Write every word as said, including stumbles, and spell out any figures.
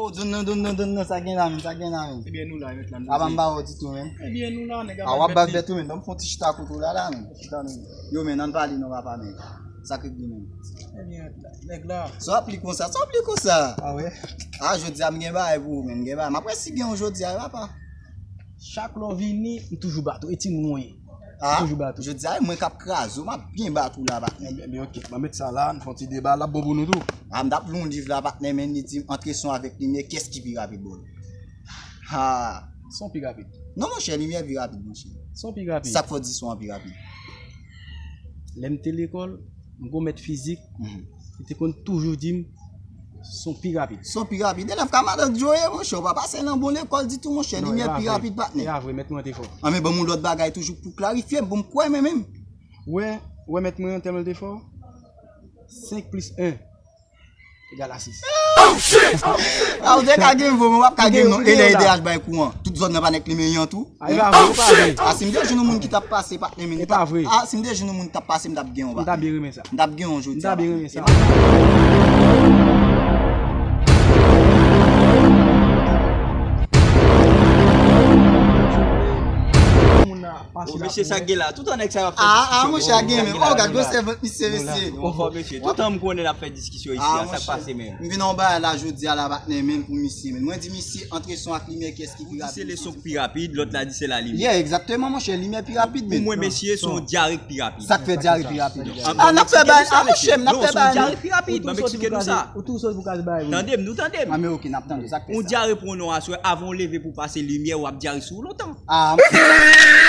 Oh, donn nan, donn nan, donn nan, sa gen la menm, sa gen la menm. Ebyen, nou la, met la. A, pa m ba ou ditou, menm. Ebyen, nou la, nèg. A, w ap bat bèt ou, menm. Ban m fè yon ti chita kote w la, la, menm. Chita, menm. Yo, men, ann pale non, papa, menm. Sa k regle, menm? Ebyen, nèg la. Sa w ap li konsa, sa w ap li konsa. A, wi. A, jodi a, m gen bagay pou ou, menm, m gen bagay. M ap wè si gen yon jodi a, papa. Chak lè w vini, m toujou bat ou. E timoun ou ye. Ah, jodi a, mwen k ap kraze w, m ap byen bat ou la, patnè. Ebyen, ebyen, ok. Mwen met sa la, n fè yon ti deba, l ap bon pou nou tou. Ah, m t ap li yon liv la, patnè, men li di m antre son avèk limyè, kiyès ki pi rapid, bro? Ha! Son pi rapid. Non, monchè, limyè pi rapid, monchè. Son pi rapid. Sa k fè w di son an pi rapid? Lè m te lekòl, m gon mèt fizik, li te konn toujou di m, son pi rapid. Son pi rapid. Elèv kamadan Djo ye, monchè. Ou pa pase nan bon lekòl ditou, monchè. Non, limyè pi rapid, patnè. E pa vre, mèt mwen te fò. Anben, ban m yon lòt bagay toujou pou klarifye m, pou m kwè mwen menm. Wè, wè mèt mwen an tèlman te fò. Senk plis en egal a sis. A, ou te ka gen vo, men w ap ka gen non. E lè E D H bay kouran, tout zòn nan pa nèk limyè an tou. A, e pa vre, e pa vre. A, si m te jwenn yon moun ki t ap pase, patnè, men e pa vre. A, si m te jwenn yon moun ki t ap pase, m t ap gen yon, patnè. M t ap byen renmen sa. M t ap gen yon jodi a. M t ap byen renmen sa. Mesye, sa gen la, tout an nèg sa yo ap fè diskisyon. Ah, ah, monchè, gen menm. Oh, gad gwosè vant misye, mesye. Konfò, mesye. Tout an m konnen l ap fè diskisyon isi a, sa k pase menm? M vin nan yon bagay la jodi a la, patnè, menm pou misye, menm. Mwen di misye, antre son ak limyè, kiyès ki pi rapid? Ou di se le son ki pi rapid, lòt la di se la limyè. Yeah, egzakteman, monchè, limyè pi rapid, menm. Pou mwen, mesye, se yon dyare k pi rapid. Sa k fè dyare pi rapid? Ah, n ap fè bagay, ah, monchè, n ap fè bagay, non, se yon dyare pi rapid, ban m eksplike nou sa. Ou tou sot pou kaze bagay, wi. Tande m, nou tande m. Ah, men ok, n ap tande, sa k fè sa. Yon dyare pou w nan aswè, avan w leve pou w pase limyè, w ap dyare sou ou lontan. Ah, m